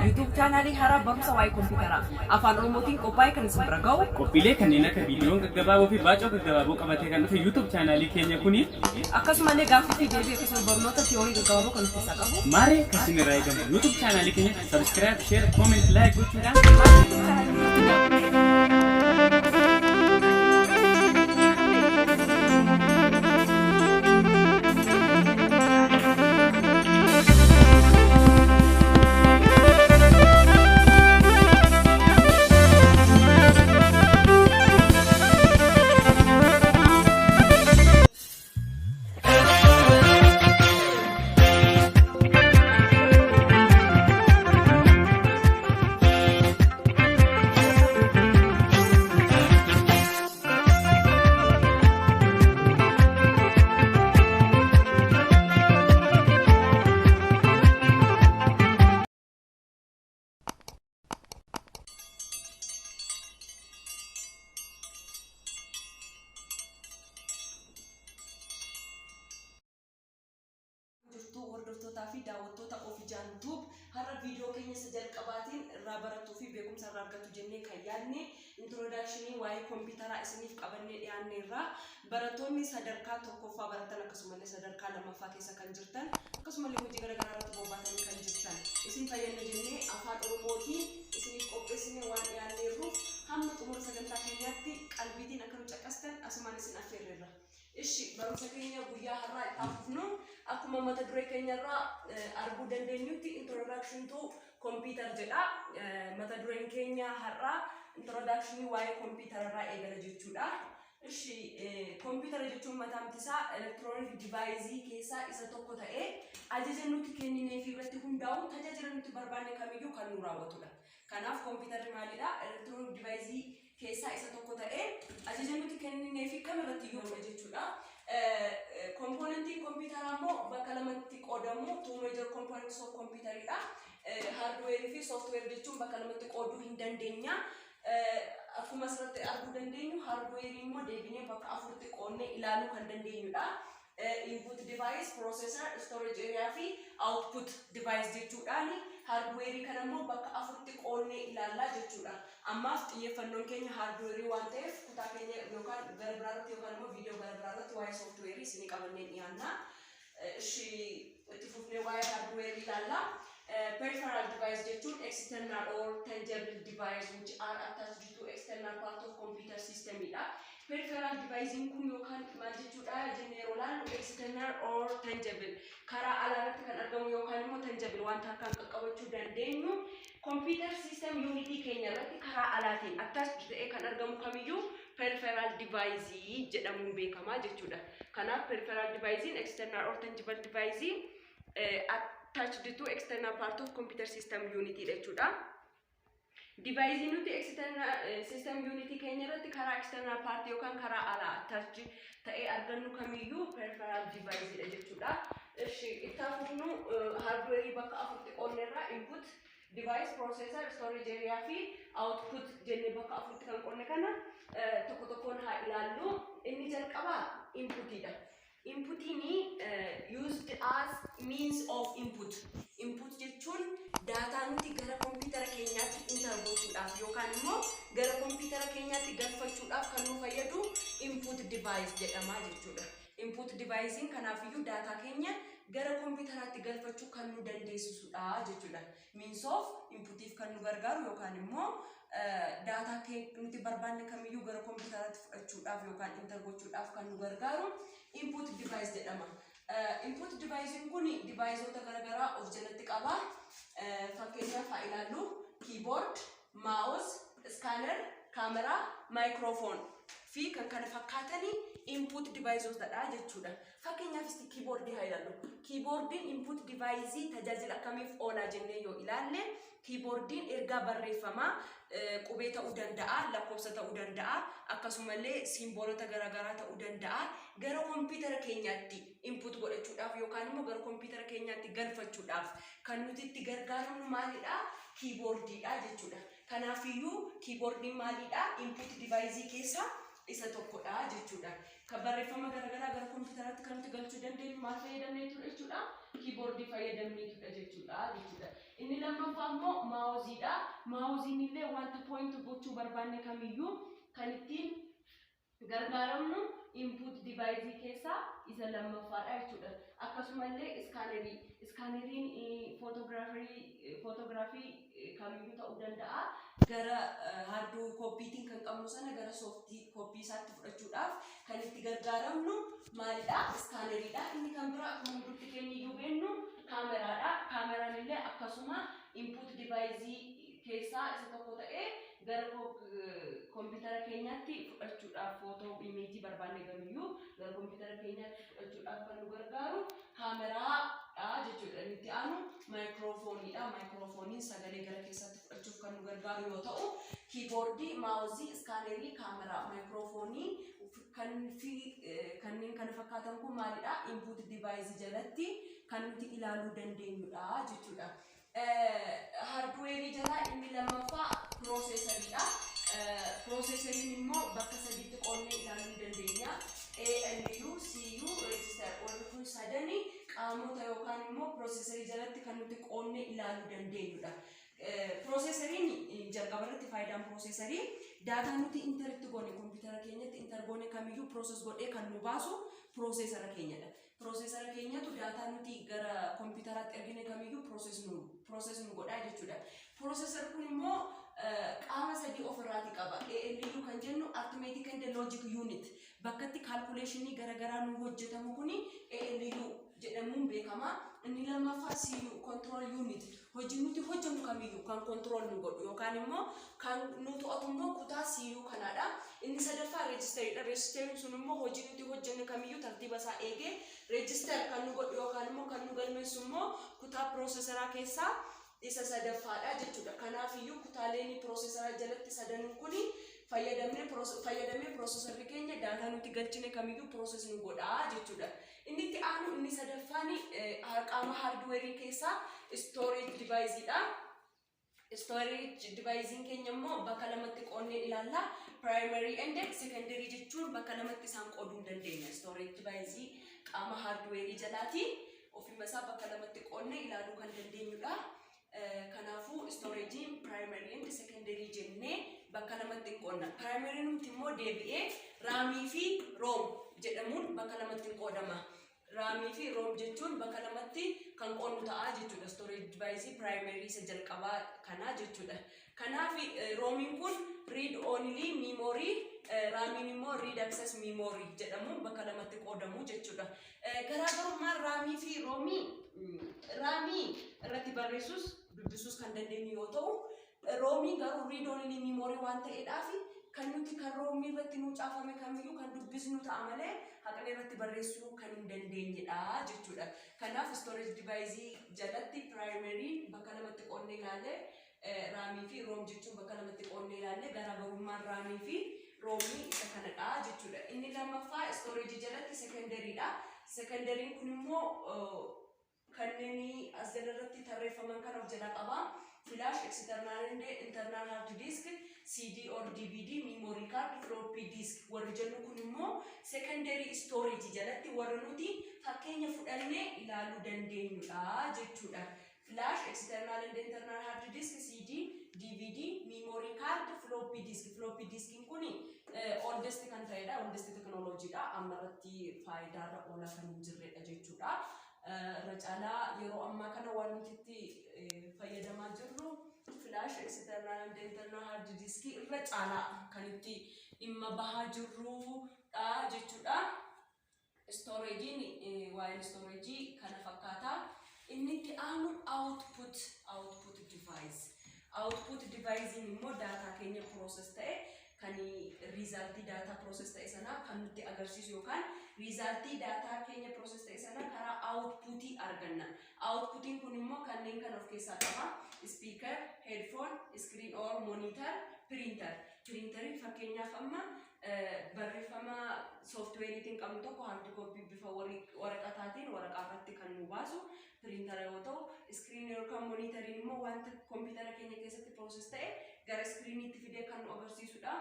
YouTube chaanaalii haaraa barumsa waa'ee kompiitaraa afaan Oromootiin qophaa'e kan isin bira ga'u. Qophiilee kanneen akka viidiyoon gaggabaaboo fi baacoo gaggabaaboo qabatee kan dhufe YouTube chaanaalii keenya kuni Akkasumallee gaaffii fi deebii akkasumas barnoota tiyoorii gaggabaaboo kan of keessaa qabu. Maaree kan isin irraa eegamu YouTube chaanaalii keenya subscribe, share, comment, like gochuudhaan Maatii YouTube chaanaalii Jirtuu hordoftootaa fi daawwattoota Ofijaan Tube, har'a viidiyoo keenya isa jalqabaatiin irraa barattuu fi beekumsa irraa argattu jennee kan yaadne introductionii waa'ee kompiitaraa isiniif qabannee dhiyaanneerra. Barattoonni sadarkaa tokkoffaa baratan, akkasumallee sadarkaa lammaffaa keessa kan jirtan, akkasumallee hojii garaagaraa irratti bobbaatanii kan jirtan, isin fayyadna jennee afaan Oromootiin isiniif qopheessinee waan dhiyaanneerruuf hamma xumura sagantaa keenyaatti qalbiitiin akka nu caqastan asumaan isin affeerreerra. Ishi, barumsa keenya guyyaa har'aa itti fufnu. Akkuma mata duree keenyarraa arguu dandeenyutti, "Introduction to computer" jedha. Mata dureen keenya har'aa introductionii waa'ee kompiitara irraa eegala jechuudha. Ishi, kompiitara jechuun mataan isaa electronic device keessaa isa tokko ta'ee ajaja nuti kennineef irratti hundaa'uun tajaajila nuti barbaanne kamiyyuu kan nu raawwatudha. Kanaaf kompiitarri maalidha? Electronic device keessaa isa tokko ta'ee ajaja nuti kenninee fi kam irratti iyyuu jechuudha. Komponentiin kompiitaraa immoo bakka lamatti qoodamu, two major components of computeridha. Hardware fi software jechuun bakka lamatti qooduu hin dandeenya. Akkuma asirratti arguu dandeenyu, hardware immoo deebinee bakka afuritti qoodnee ilaaluu kan dandeenyudha. Input device, processor, storage area fi output device jechuudhaan hardware kana immoo bakka afuritti qoodnee ilaallaa jechuudha. Ammaaf xiyyeeffannoon keenya hardware waan ta'eef kutaa keenya yookaan gara biraarratti yookaan immoo viidiyoo gara biraarratti waa'ee software isinii qabannee dhiyaanna. Ishi, itti fufnee waa'ee hardware ilaalla. Peripheral device jechuun external or tangible device which are attached to external part of computer system dha. Peripheral device kun yookaan maal jechuudha jennee yeroo ilaallu, external or tangible, karaa alaarratti kan argamu yookaan immoo tangible, wanta harkaan qaqqabachuu dandeenyu, computer system unit keenya irratti karaa alaatiin attached ta'ee kan argamu kamiyyuu peripheral device jedhamuun beekamaa jechuudha. Kanaaf peripheral device external or tangible device attached to external part of computer system unit jechuudha. Device nuti external system unit keenya irratti karaa external part yookaan karaa alaa attached ta'ee argannu kamiyyuu peripheral device dha jechuudha. Ishi, itti fufnu. Hardware bakka afuritti qoodne irraa input device, processor, storage area fi output jennee bakka afuritti kan qoodne kana tokko tokkoon haa ilaallu. Inni jalqabaa inputidha. Inputiin used as means of input. Input jechuun daataa nuti gara kompiitara keenyaatti enter gochuudhaaf yookaan immoo gara kompiitara keenyaatti galfachuudhaaf kan nu fayyadu input device jedhama jechuudha. Input devicein kanaafiyyuu daataa keenya gara kompiitaraatti galfachuu kan nu dandeessisudha jechuudha. Means of inputiif kan nu gargaaru yookaan immoo daataa nuti barbaanne kamiyyuu gara kompiitaraatti fudhachuudhaaf yookaan enter gochuudhaaf kan nu gargaaru input device jedhama. Input devicein kun deviceota garaagaraa of jalatti qaba. Fakkeenyaaf haa ilaallu: keyboard, mouse, scanner, camera, microphone fi kan kana fakkaatanii input deviceotadha jechuudha. Fakkeenyaaf isti keyboardii haa ilaallu. Keyboardiin input device tajaajila akkamiif oolaa jennee yoo ilaalle, keyboardiin ergaa barreeffamaa qubee ta'uu danda'a, lakkoofsa ta'uu danda'a, akkasumallee simboolota garaagaraa ta'uu danda'a. Gara kompiitara keenyaatti input godhachuudhaaf yookaan immoo gara kompiitara keenyaatti galfachuudhaaf kan nuti itti gargaaramnu maalidha? Keyboardiidha jechuudha. Kanaafiyyuu keyboardiin maalidha? Input device keessaa isa tokkodha jechuudha. Kan barreeffama garaagaraa gara kompiitaraatti kan nuti galchuu dandeenyu maal fayyadamneetudha jechuudha? Kiiboordii fayyadamneetudha jechuudha. Inni lammaffaa immoo maawuziidha. Maawuziin illee wanta point gochuu barbaanne kamiyyuu kan ittiin gargaaramnu input device keessaa isa lammaffaadha jechuudha. Akkasumallee iskaanerii. Iskaaneriin footogiraafii kamiyyuu ta'uu danda'a. Gara hard copytiin kan qabnu sana gara soft copy isaatti fudhachuudhaaf kan itti gargaaramnu maalidha? Iskaaneriidha. Inni kan biraa akkuma hundumti keenya iyyuu beennu kaameraadha. Kaameraan illee akkasuma input device keessaa isa tokko ta'ee gara kompiitara keenyaatti fudhachuudhaaf, footoo imeejii barbaanne kamiyyuu gara kompiitara keenyaatti fudhachuudhaaf kan nu gargaaru kaameraadha jechuudha. Inni itti aanu maayikiroofooniidha. Maayikiroofooniin sagalee gara keessatti fudhachuuf kan nu gargaaru yoo ta'u, kiiboordii, maawuzii, iskaanerii, kaameraa, maayikiroofoonii kan fi kanneen kana fakkaatan kun maalidha? Input device jalatti kan nuti ilaaluu dandeenyudha jechuudha. Hardweerii jalaa inni lammaffaa pirooseesariidha. Pirooseesariin immoo bakka sadiitti qoodnee ilaaluu dandeenya. ALU, CU, register, warri kun sadani qaamota yookaan immoo pirooseesarii jalatti kan nuti qoodnee ilaaluu dandeenyudha. Pirooseesariin jalqaba irratti, faayidaan pirooseesarii daataa nuti enter itti goone, kompiitara keenyatti enter goone kamiyyuu process godhee kan nu baasu pirooseesara keenyadha. Pirooseesara keenyatu daataa nuti gara kompiitaraatti ergine kamiyyuu process nu godhaa jechuudha. Pirooseesar kun immoo qaama sadii ofirraati qaba. ALU kan jennu Arithmetic and Logic Unit, bakka itti kaalkuleeshinii garaagaraa nu hojjetamu kuni ALU jedhamuun beekama. Inni lammaffaa CU, Control Unit, hojii nuti hojjennu kamiyyuu kan control nu godhu yookaan immoo kan nu to'atu immoo kutaa CU kanaadha. Inni sadaffaa reejisteriidha. Reejisteriin sun immoo hojii nuti hojjenne kamiyyuu tartiiba isaa eegee register kan nu godhu yookaan immoo kan nu galmeessu immoo kutaa piroosesaraa keessaa isa sadaffaadha jechuudha. Kanaafiyyuu kutaaleen piroosesaraa jalatti sadanuun kuni fayyadamnee piroosesarri keenya daataa nuti galchine kamiyyuu process nu godhaa jechuudha. Inni itti aanu, inni sadaffaan, qaama haardweerii keessaa storage deviceidha. Storage devicein keenya immoo bakka lamatti qoodnee ilaalla. Primary and secondary jechuun bakka lamatti isaan qooduu hin dandeenya. Storage device qaama haardweerii jalaati. Ofuma isaa bakka lamatti qoodnee ilaaluu kan dandeenyudha. Kanaafuu storagein primary and secondary jennee bakka lamatti qoodna. Primary nuti immoo deebi'ee raamii fi ROM jedhamuun bakka lamatti qoodama. Raamii fi ROM jechuun bakka lamatti kan qoodnu ta'a jechuudha. Storage device primary isa jalqabaa kanaa jechuudha. Kanaaf roomiin kun read only memory, raamiin immoo read access memory jedhamuun bakka lamatti qoodamu jechuudha. Garaagarummaan raamii fi roomii, raamii irratti barreessus dubbisuus kan dandeenyu yoo ta'u, roomii garuu read only memory waan ta'eedhaaf kan nuti kan roomii irratti nuu caafame kamiyyuu kan dubbisnu ta'a malee haqnee irratti barreessuu kan hin dandeenyedha jechuudha. Kanaaf storage device jalatti primary bakka lamatti qoodnee ilaalle, raamii fi ROM jechuun bakka lamatti qoodnee ilaalle, garaagarummaan raamii fi roomii isa kanadha jechuudha. Inni lammaffaa storage jalatti secondaryidha. Secondaryin kun immoo kanneen as jalarratti tarreeffaman kan of jalaa qaba. Flash, external and internal hard disk, CD or DVD, memory card, floppy disk warri jennu kun immoo secondary storage jalatti warra nuti fakkeenya fudhannee ilaaluu dandeenyudha jechuudha. Flash, external and internal hard disk, CD, DVD, memory card, floppy disk. Floppy diskiin kun oldest kan ta'edha. Oldest technologyidha. Amma irratti faayidaarra oolaa kan hin jirredha jechuudha. Irra caalaa yeroo ammaa kana waan nuti itti fayyadamaa jirru flash, external and internal hard disk irra caalaa kan itti dhimma bahaa jirrudha jechuudha. Storageiin, waa'een storage kana fakkaata. Inni itti aanu output device. Output device immoo daataa keenya process ta'e kan riizaaltii daataa process ta'e sanaa kan nutti agarsiisu yookaan riizaaltii daataa keenya process ta'e sana karaa outputii arganna. Outputiin kun immoo kanneen kan of keessaa qaba. Speaker, headphone, screen or monitor, printer. Printeriin fakkeenyaaf amma barreeffama sooftiweeriitiin qabnu tokko hard copy bifa waraqataatiin waraqaa irratti kan nu baasu piriintara yoo ta'u, iskiriinii yookaan mooniitariin immoo wanta kompiitara keenya keessatti process ta'e gara iskiriiniitti fidee kan nu agarsiisudha.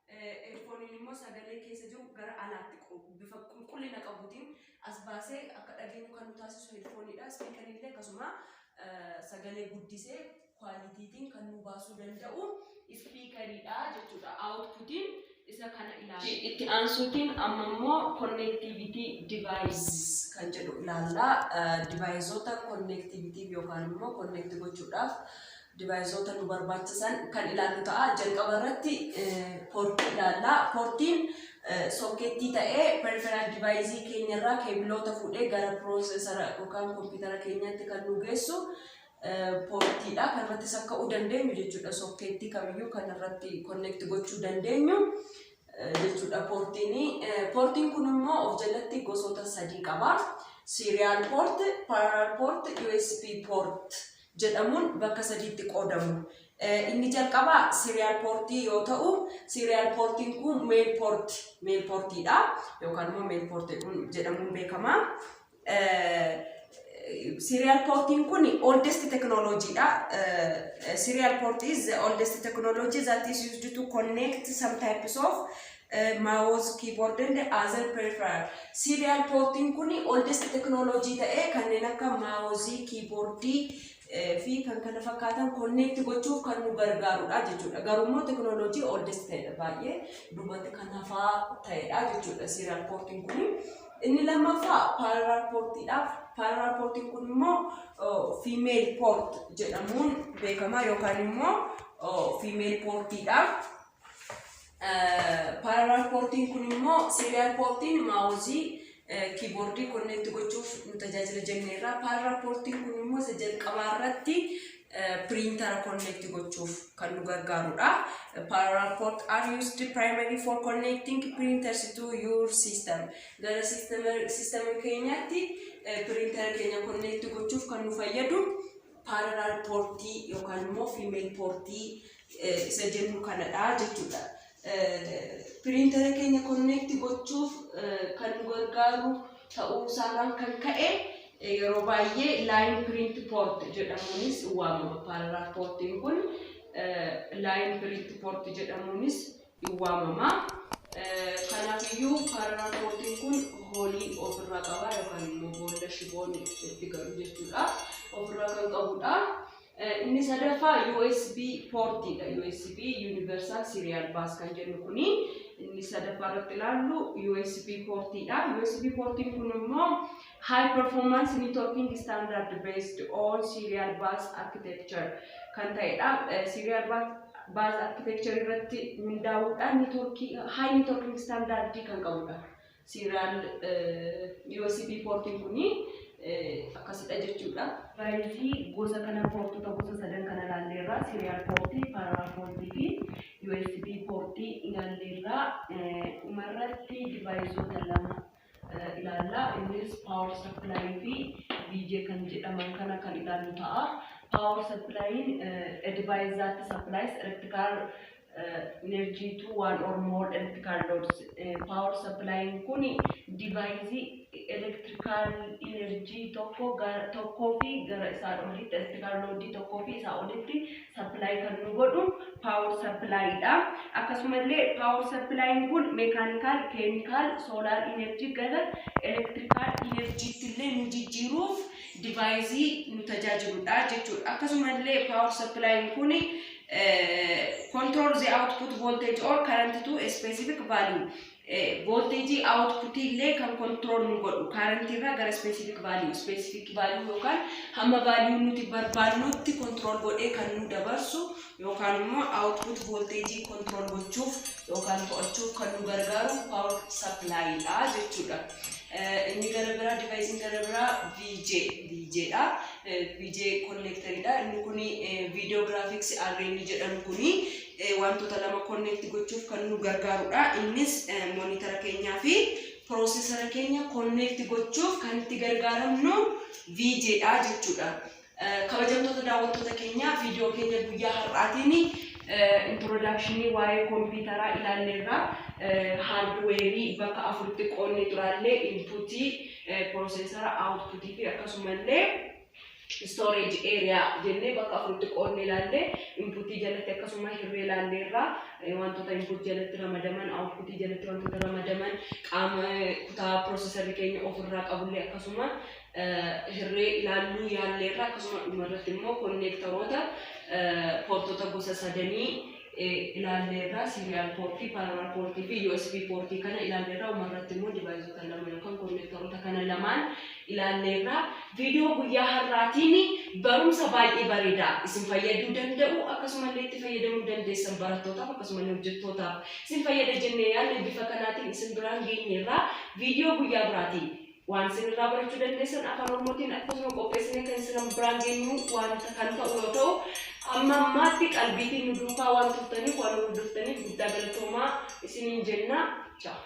Headphoneiin immoo sagalee keessa jiru gara alaatti bifa qulqullina qabuutiin as baasee akka dhageenyu kan nu taasisu headphoneiidha. Speakeriin illee akkasuma sagalee guddisee qualitytiin kan nu baasuu danda'u speakeriidha jechuudha. Outputiin isa kana ilaalla. Itti aansuutiin amma immoo connectivity device kan jedhu ilaalla. Deviceoota connectivity yookaan immoo connect gochuudhaaf deviceoota nu barbaachisan kan ilaallu ta'a. Jalqaba irratti portii ilaalla. Portiin socketii ta'ee peripheral device keenyarraa cableoota fuudhee gara processora yookaan kompiitara keenyaatti kan nu geessu portiidha. Kan irratti sakka'uu dandeenyu jechuudha. Socketii kamiyyuu kan irratti connect gochuu dandeenyu jechuudha portiin. Portiin kun immoo of jalatti gosoota sadii qaba. Serial port, parallel port, USB port jedhamuun bakka sadiitti qoodamu. Inni jalqabaa serial portii yoo ta'u, serial portiin kun male port, male portiidha yookaan immoo male port jedhamuun beekama. Serial portiin kun oldest technology dha. Serial port is the oldest technology that is used to connect some types of mouse, keyboard and other peripheral. Serial portiin kun oldest technology ta'ee kanneen akka mouse, keyboardii fi kan kana fakkaatan connect gochuuf kan nu gargaarudha jechuudha. Garuu immoo teknooloojii oldest ta'edha, baay'ee duubatti kan hafaa ta'edha jechuudha serial portiin kun. Inni lammaffaa parallel portiidha. Parallel portiin kun immoo female port jedhamuun beekama yookaan immoo female portiidha. Parallel portiin kun immoo serial portiin mouseii, keyboardii connect gochuuf nu tajaajila jenneerra. Parallel portiin kun immoo isa jalqabaa irratti printera connect gochuuf kan nu gargaarudha. Parallel port are used primarily for connecting printers to your system. Gara system keenyaatti printera keenya connect gochuuf kan nu fayyadu parallel portii yookaan immoo female portii isa jennu kanadha jechuudha. Printera keenya connect gochuuf kan nu gargaaru ta'uu isaarraan kan ka'e yeroo baay'ee line print port jedhamuunis waamama. Parallel portiin kun line print port jedhamuunis waamama. Kanaafiyyuu parallel portiin kun holeii ofirraa qaba yookaan immoo boolla shiboon itti galu jechuudha. Ofirraa kan qabudha. Inni sadaffaa USB portiidha. USB, Universal Serial Bus kan jennu kuni inni sadaffaa irratti ilaallu USB portiidha. USB portiin kun immoo high performance networking standard based on serial bus architecture kan ta'edha. Serial bus architecture irratti hundaa'uudhaan networkii high networking standard kan qabudha. Serial USB portiin kuni akkasidha jechuudha. Deviceii gosa kana, portota gosa sadan kana ilaalleerra: serial portii, parallel portii fi USB portii ilaalleerra. Dhumarratti deviceoota lama ilaalla. Innis power supply fi VGA kan jedhaman kana kan ilaallu ta'a. Power supplying, a device that supplies electrical energy to one or more electrical loads. Power supplying kun device electrical energy tokko tokkoo fi gara isaa olitti, electrical load tokkoo fi isaa olitti supply kan nu godhu power supply dha. Akkasumallee power supplying kun mechanical, chemical, solar energy gara electrical energy illee nu jijjiiruuf device nu tajaajiludha jechuudha. Akkasumallee power supplying kun control the output voltage or current to a specific value. Voltageii output illee kan control nu godhu, current irraa gara specific value yookaan hamma value nuti barbaadnutti control godhee kan nu dabarsu yookaan immoo output voltageii control gochuuf yookaan to'achuuf kan nu gargaaru power supply dha jechuudha. Inni gara biraa, deviceiin gara biraa VGA, VGA dha. VGA connectoridha. Inni kuni video graphics array jedhamu kuni wantoota lama connect gochuuf kan nu gargaarudha. Innis monitora keenyaa fi processora keenya connect gochuuf kan itti gargaaramnu VGA dha jechuudha. Kabajamtoota daawwattoota keenya, viidiyoo keenya guyyaa har'aatiin introductionii waa'ee kompiitaraa ilaalleerra. Hardwareii bakka afuritti qoonnee turaallee: inputii, processora, outputii fi akkasumallee Storage area jennee bakka afuritti qoodne ilaalle. Inputii jalatti akkasuma hirree ilaalleerra. Wantoota input jalatti ramadaman, outputii jalatti wantoota ramadaman, qaama kutaa processorri keenya ofirraa qabullee akkasuma hirree ilaalluu yaalleerra. Akkasuma dhumarratti immoo connectoroota, portota gosa sadanii ilaalleerra: serial portii, parallel portii fi USB portii kana ilaalleerra. Dhumarratti immoo deviceota lama yookaan connectoroota kana lamaan ilaalleerra. Viidiyoo guyyaa har'aatiin barumsa baay'ee bareedaa isin fayyaduu danda'u, akkasumallee itti fayyadamuu dandeessan, barattootaaf akkasumallee hojjettootaaf isin fayyada jennee yaadne bifa kanaatiin isin biraan geenyeerra. Viidiyoo guyyaa biraatiin waan isin irraa barachuu dandeessan afaan Oromootiin akkasuma qopheessinee kan isin biraan geenyu waan kan ta'u yoo ta'u, amma ammaatti qalbiitiin nu duukaa waan turtaniif, waan nu hordoftaniif guddaa galatoomaa isiniin jenna. Ciao.